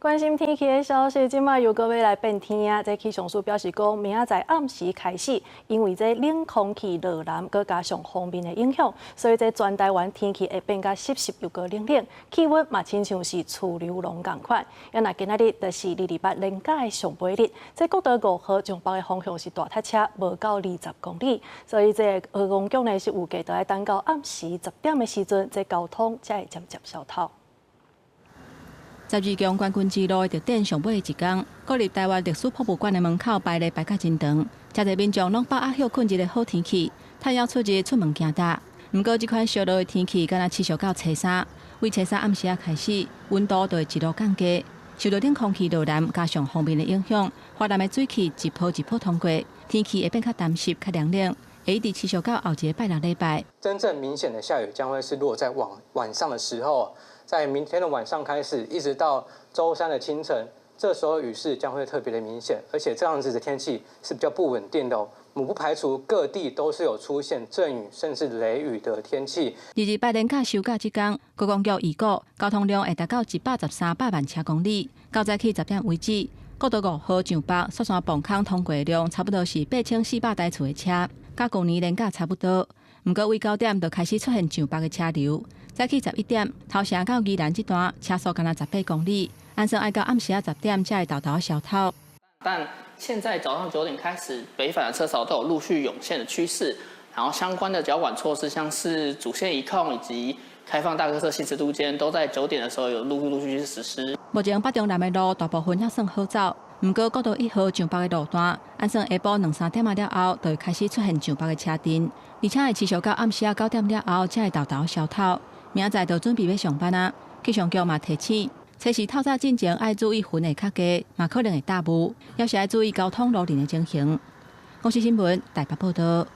關心天氣的消息，這馬又閣欲來變天啊！這氣象署表示講，明仔載暗時開始，因為這冷空氣落南，閣加上鋒面的影響，所以這全台灣天氣會變較濕濕又閣冷冷，氣溫嘛親像是趨流龍仝款。啊若今仔日就是二二八連假的上晡日，這國道五號上北的方向是大塞車，無夠20公里，所以這個觀光局呢是預計著愛等到暗時10點的時陣，這交通才會漸漸消透。十二強冠軍之路的特典上尾的一工，國立臺灣歷史博物館的門口排列排甲真長，誠濟民眾攏把握歇睏日的好天氣，趁猶出日出門行踏。毋過這款燒熱的天氣，敢若持續到初三，為初三暗時仔開始，溫度就會一路降低。受到冷空氣落南加上鋒面的影響，華南的水汽一波一波通過，天氣會變較澹濕、較涼冷，會一直持續到後一个拜六禮拜。真正明顯的下雨將會是落在晚晚上的時候。在明天的晚上開始，一直到週三的清晨，這時候雨勢將會特別的明顯，而且這樣子的天氣是比較不穩定的哦。我們不排除各地都是有出現陣雨甚至雷雨的天氣。二二八連假收假這工，觀光局預估交通量會達到113百萬車公里。到早起10點為止，國道五號上北雪山磅空通過量差不多是8400台次的車，佮舊年連假差不多。毋過，為9點就開始出現上北的車流。早起11點，頭城到宜蘭這段車速干焦18公里，按算愛到暗時仔10點才會沓沓消透。但現在早上9點開始，北返的車潮都有陸續湧現的趨勢，然後相關的交管措施，像是主線移控以及開放大客車行駛路肩，都在九點的時候有陸陸續續實施。目前北中南的路大部分還算好走，毋過國道一號上北的路段，按算下晡兩三點仔了後，就會開始出現上北的車陣，而且會持續到暗時仔9點了後，才會沓沓消透。明仔載就準備欲上班啊！氣象局嘛提醒，初四透早進前愛注意雲會較低，嘛可能會大霧，猶是愛注意交通路面的情形。公視新聞台北報道。